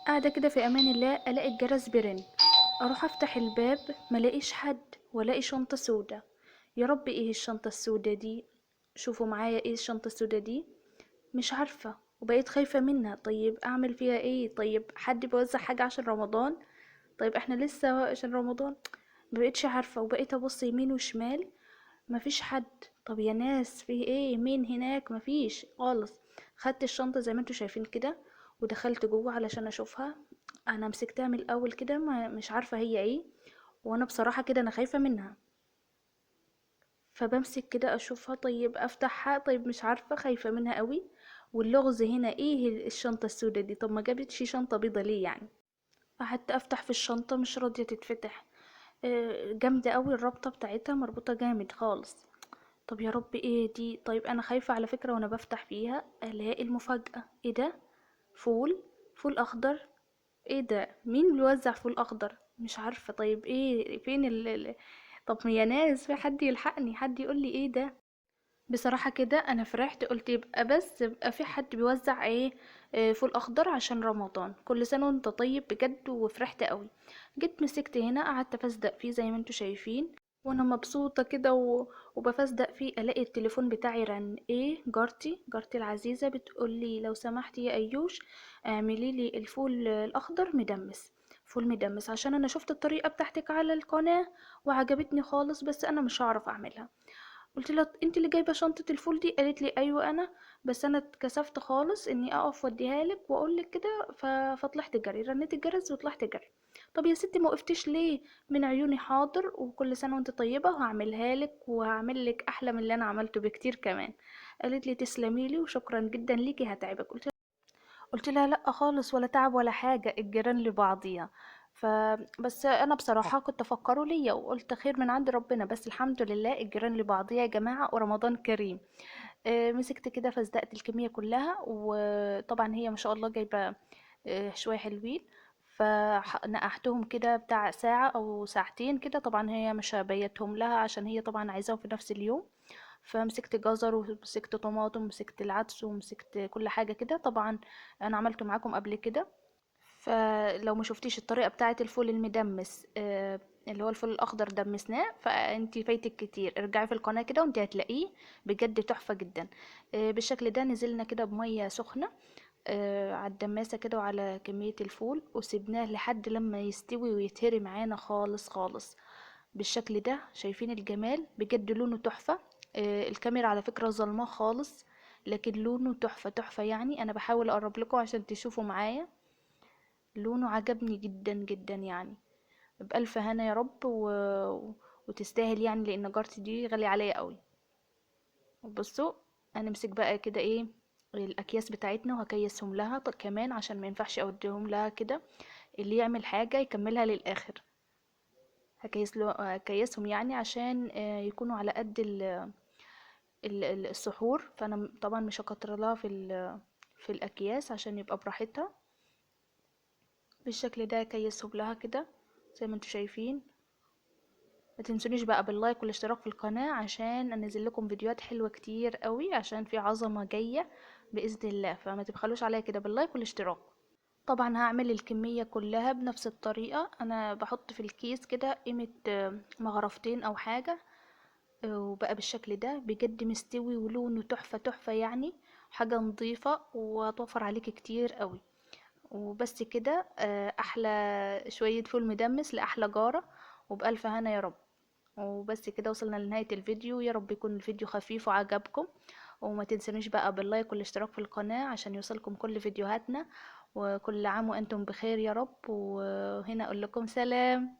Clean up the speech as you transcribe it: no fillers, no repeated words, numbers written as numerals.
قاعدة كده في امان الله، الاقي الجرس بيرن، اروح افتح الباب ملاقيش حد والاقي شنطة سودة. يا رب ايه الشنطة السودة دي؟ شوفوا معايا ايه الشنطة السودة دي، مش عارفة وبقيت خايفة منها. طيب اعمل فيها ايه؟ طيب حد بيوزع حاجة عشان رمضان؟ طيب احنا لسه عشان رمضان. مبقتش عارفة وبقيت ابص يمين وشمال مفيش حد. طب يا ناس في ايه؟ مين هناك؟ مفيش خالص. خدت الشنطة زي ما انتوا شايفين كده ودخلت جوه علشان اشوفها. انا مسكتها من الاول كده مش عارفة هي ايه، وانا بصراحة كده انا خايفة منها. فبمسك كده اشوفها، طيب افتحها، طيب مش عارفة، خايفة منها قوي. واللغز هنا ايه الشنطة السوداء دي؟ طب ما جابتش شنطة بيضة ليه يعني؟ قعدت افتح في الشنطة مش راضية تتفتح، جامدة قوي الرابطة بتاعتها، مربوطة جامد خالص. طب يا رب ايه دي؟ طيب انا خايفة على فكرة وانا بفتح فيها الاقي المفاجأة. ايه ده؟ فول، فول اخضر. ايه ده؟ مين بيوزع فول اخضر؟ مش عارفة. طيب ايه؟ فين طب يا ناس في حد يلحقني، حد يقول لي ايه ده؟ بصراحة كده انا فرحت، قلت يبقى بس يبقى في حد بيوزع ايه، فول اخضر عشان رمضان. كل سنة وانت طيب بجد، وفرحت قوي. جيت مسكت هنا قعدت افزدق فيه زي ما انتوا شايفين وانا مبسوطة كده وبفزدق فيه، الاقي التليفون بتاعي رن. ايه؟ جارتي العزيزة بتقول لي لو سمحتي يا ايوش اعملي لي الفول الاخضر مدمس، فول مدمس، عشان انا شفت الطريقة بتاعتك على القناة وعجبتني خالص، بس انا مش هعرف اعملها. قلت لها انت اللي جايبه شنطه الفول دي؟ قالت لي ايوه انا، بس انا اتكسفت خالص اني اقف واديها لك واقول لك كده، فطلعت جري، رنيت الجرس وطلعت جري. طب يا ستي ما وقفتيش ليه؟ من عيوني حاضر، وكل سنه وانت طيبه، وهعملها لك وهعمل لك احلى من اللي انا عملته بكتير كمان. قالت لي تسلمي لي وشكرا جدا ليكي، هتعبك. قلت لها لا خالص، ولا تعب ولا حاجه، الجيران لبعضيها. فبس انا بصراحه كنت افكره ليا وقلت خير من عند ربنا، بس الحمد لله الجيران لبعضيها يا جماعه، ورمضان كريم. مسكت كده فزدقت الكميه كلها، وطبعا هي ما شاء الله جايبه شويه حلوين، فنقعتهم كده بتاع ساعه او ساعتين كده. طبعا هي مش هبيتهم لها عشان هي طبعا عايزاهم في نفس اليوم. فمسكت جزر ومسكت طماطم ومسكت العدس ومسكت كل حاجه كده. طبعا انا عملته معاكم قبل كده، فلو ما شفتيش الطريقه بتاعه الفول المدمس، اللي هو الفول الاخضر دمسناه، فانتي فايتك كتير، ارجعي في القناه كده وانتي هتلاقيه بجد تحفه جدا. بالشكل ده نزلنا كده بميه سخنه، على الدماسه كده وعلى كميه الفول، وسيبناه لحد لما يستوي ويتهري معانا خالص خالص بالشكل ده. شايفين الجمال؟ بجد لونه تحفه. الكاميرا على فكره ظلمه خالص، لكن لونه تحفه تحفه يعني. انا بحاول اقرب لكم عشان تشوفوا معايا، لونه عجبني جدا جدا يعني. بألف هنا يا رب، وتستاهل يعني، لان جارتي دي غالية عليا قوي. بصوا هنمسك بقى كده ايه الاكياس بتاعتنا وهكيسهم لها كمان، عشان ما ينفعش اوديهم لها كده، اللي يعمل حاجة يكملها للاخر. هكيسهم يعني عشان يكونوا على قد السحور. فانا طبعا مش هكتر لها في الاكياس عشان يبقى براحتها. بالشكل ده كيسهم لها كده زي ما انتم شايفين. ما تنسونيش بقى باللايك والاشتراك في القناة عشان انزل لكم فيديوهات حلوة كتير قوي، عشان في عظمة جاية بإذن الله، فما تبخلوش عليا كده باللايك والاشتراك. طبعا هعمل الكمية كلها بنفس الطريقة، انا بحط في الكيس كده قيمة، مغرفتين او حاجة، وبقى بالشكل ده بجد مستوي ولونه تحفة تحفة يعني، حاجة نظيفة وهتوفر عليك كتير قوي. وبس كده، احلى شوية فول مدمس لأحلى جارة، وبألف هنا يا رب. وبس كده وصلنا لنهاية الفيديو، يا رب يكون الفيديو خفيف وعجبكم، وما تنسونيش بقى باللايك والاشتراك في القناة عشان يوصلكم كل فيديوهاتنا. وكل عام وانتم بخير يا رب. وهنا اقول لكم سلام.